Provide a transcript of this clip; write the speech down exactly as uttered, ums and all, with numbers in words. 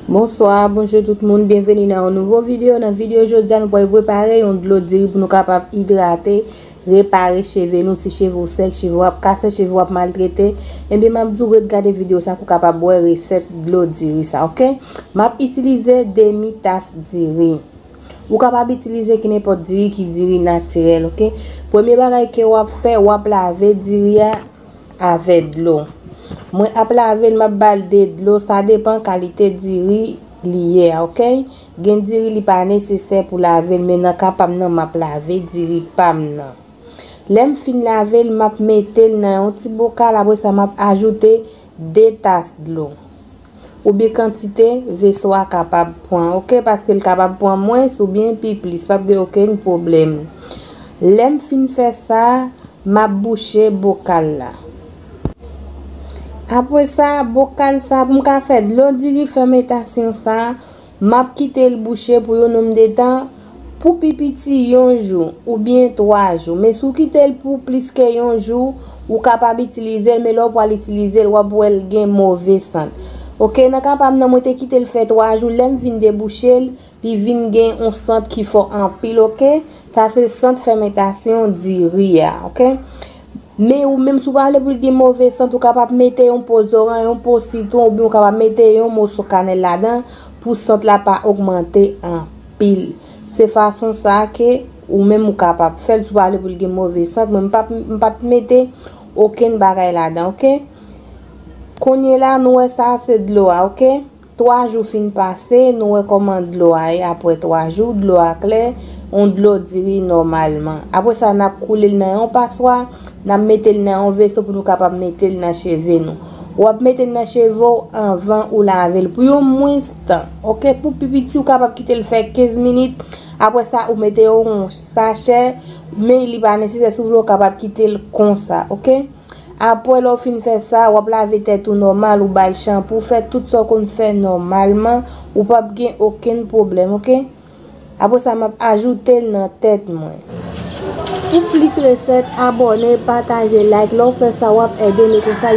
Bonswa, bonjou tout moun, byenveni nan yon nouvo videyo. Nan videyo jodi a, nou pral prepare yon dlo diri pou nou kapab idrate, repare cheve nou. Si cheve w sèk, cheve w ap kase, cheve w ap maltrete, ebyen, m ap di w ret gade videyo sa pou w kapab wè resèt dlo diri sa, oke? M ap itilize demi tas diri. Ou kapab itilize ki nenpòt diri ki diri natirèl, oke? Premye bagay ke w ap fè, w ap lave diri a avè dlo. Mwen ap lave l, m ap ba l de dlo, sa depan kalite diri li ye a, oke? Gen diri li pa nesesè pou lave l, men nan ka pa m nan, m ap lave diri pa m nan. Lè m fin lave l, m ap mete l nan yon ti bokal, apre sa m ap ajoute de tas dlo. Oubyen kantite veso a kapab pran, oke? Paske l kapab pran mwens oubyen pi plis, p ap gen okenn pwoblèm. Lè m fin fè sa, m ap bouche bokal la. Apre sa, bokal sa, pou m ka fè dlo diri fèmentasyon sa, m ap kite l bouche pou yon nonm de tan, pou pi piti yon jou oubyen twa jou. Men si w kite l pou plis ke yon jou, ou kapab itilize l, men lè w pral itilize l, w ap wè l gen move sant. Oke, nan ka pa m nan, mwen te kite l fè twa jou, lè m vin debouche l, li vin gen yon sant ki fò anpil, oke? Sa se sant fèmentasyon diri a, oke? Men ou menm, si w pa vle pou l gen move sant, ou kapab mete yon po zoranj, yon po sitwon, oubyen ou kapab mete yon moso kanèl ladan pou sant la pa ogmante anpil. Se fason sa ke ou menm ou kapab fè l si w pa vle pou l gen move sant. Mwen, m pa, m pa t mete okenn bagay ladan, oke? Kounye la, nou wè sa se dlo a, oke? Twa jou fin pase, nou wè kòman dlo a ye. Apre twa jou, dlo a klè, yon dlo diri nòmalman. Apre sa, n ap koule l nan yon paswa, n ap mete l nan yon veso pou nou kapab mete l nan cheve nou. W ap mete l nan cheve w anvan ou lave l pou yon mwens tan, oke? Pou pi piti, ou kapab kite l fè kenz minit. Apre sa, ou mete yon sachè, men li pa nesesè, si w vle, ou kapab kite l konsa, oke? Apre, lè w fin fè sa, w ap lave tèt ou nòmal, ou ba l chanpou, fè tout sa w konn fè nòmalman, ou p ap gen okenn pwoblèm, oke? Apre sa, m ap ajoute l nan tèt mwen. Pou plis resèt, abòne, pataje, like. Lè w fè sa, w ap ede nou konsa.